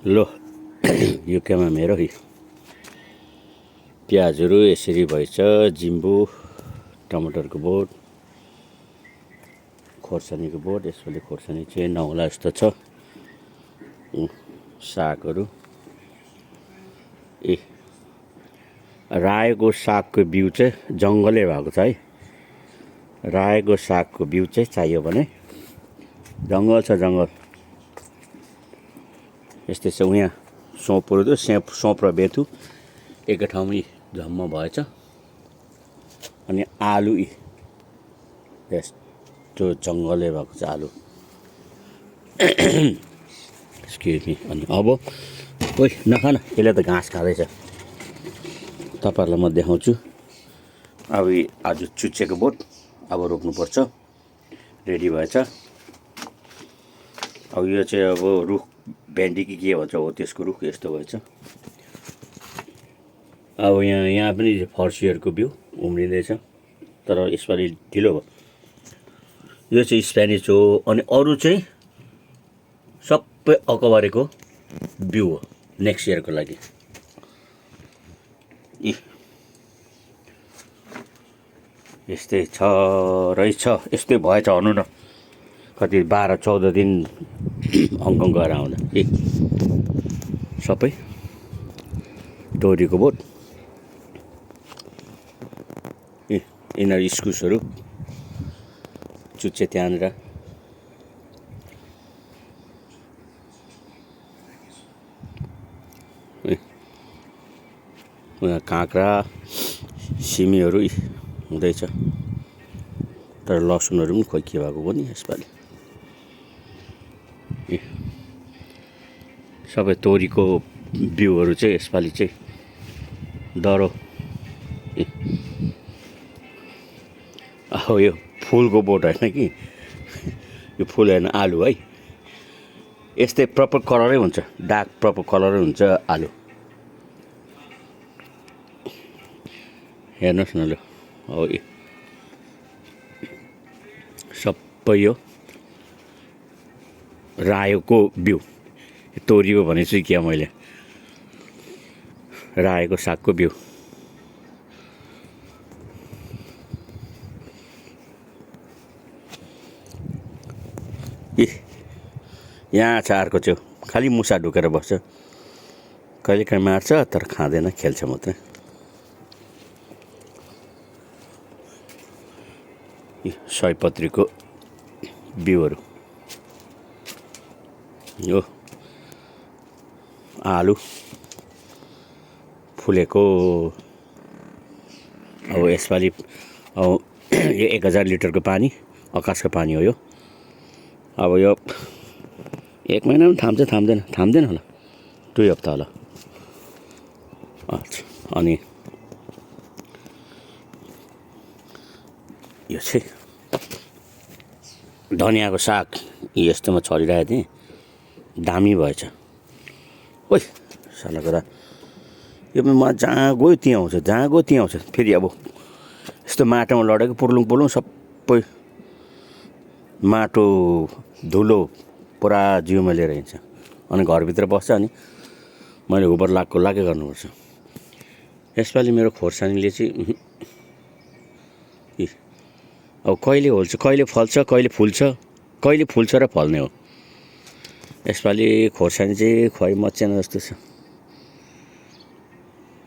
लो यो केमा मेरो प्याजहरू यसरी भएछ। जिम्बु टमाटरको बोट, खोर्सानीको बोट। यसपालि खोर्सानी चाहिँ नहोला जस्तो छ। सागहरू रायोको सागको बिउ चाहिँ जङ्गलै भएको छ है। रायोको सागको बिउ चाहिँ चाहियो भने जङ्गल छ, जङ्गल यस्तै छ। यहाँ सोपहरू थियो, सोप र बेथु एकै ठाउँमै झम्म भएछ। अनि आलु यस्तो जङ्गलै भएको छ आलु। Excuse me. अनि अब ओइ नखान, यसले त घाँस खाँदैछ। तपाईँहरूलाई म देखाउँछु। अब आज चुच्चेको बोट अब रोप्नुपर्छ, रेडी भएछ। अब यो चाहिँ अब रुख भेन्डी कि के भन्छ हो, त्यसको रुख यस्तो भएछ। अब यहाँ पनि फर्सीहरूको बिउ उम्रिँदैछ, तर यसपालि ढिलो भयो। यो चाहिँ स्पेनिस हो। अनि अरू चाहिँ सबै अकबरेको बिउ हो नेक्स्ट इयरको लागि। यस्तै छ रहेछ, यस्तै भएछ भनौँ न। कति 12-14 दिन हङकङ गएर आउँदा सबै तोरीको बोट। यिनीहरू इस्कुसहरू चुच्चे त्यहाँनिर। काँक्रा सिमीहरू हुँदैछ, तर लसुनहरू पनि खोइ के भएको पनि यसपालि। सबै तोरीको बिउहरू चाहिँ यसपालि चाहिँ डह्रो। अब यो फुलको बोट होइन कि, यो फुल होइन आलु है। यस्तै प्रपर कलरै हुन्छ, डार्क प्रपर कलरै हुन्छ आलु। हेर्नुहोस् न, ल अब सबै यो रायोको बिउ। तोरीको भनेको छु क्या मैले, रायोको सागको बिउ। यहाँ छ अर्को च्याउ, खालि मुसा ढुकेर बस्छ। कहिलेकाहीँ मार्छ तर खाँदैन, खेल्छ मात्रै। सयपत्रीको बिउहरू, यो आलु फुलेको। अब यसपालि अब यो 1000 लिटरको पानी, आकाशको पानी हो यो। अब यो 1 महिना पनि थाम्दैन होला, 2 हप्ता होला। अच्छा, अनि यो चाहिँ धनियाँको साग यस्तोमा छरिरहेको थिएँ, दामी भएछ। ओइ साला कुरा, यो पनि म जहाँ गयो त्यहाँ आउँछ, जहाँ गयो त्यहाँ आउँछ। फेरि अब यस्तो माटोमा लडेको पुर्लुङ सबै माटो धुलो पुरा जिउमा लिएर हिँड्छ। अनि घरभित्र बस्छ, अनि मैले हुबर लागे गर्नुपर्छ। यसपालि मेरो खोर्सानीले चाहिँ अब कहिले होल्छ, कहिले फल्छ, कहिले फुल्छ र फल्ने हो। यसपालि खोर्सानी चाहिँ खुवाइ मच्यान जस्तो छ।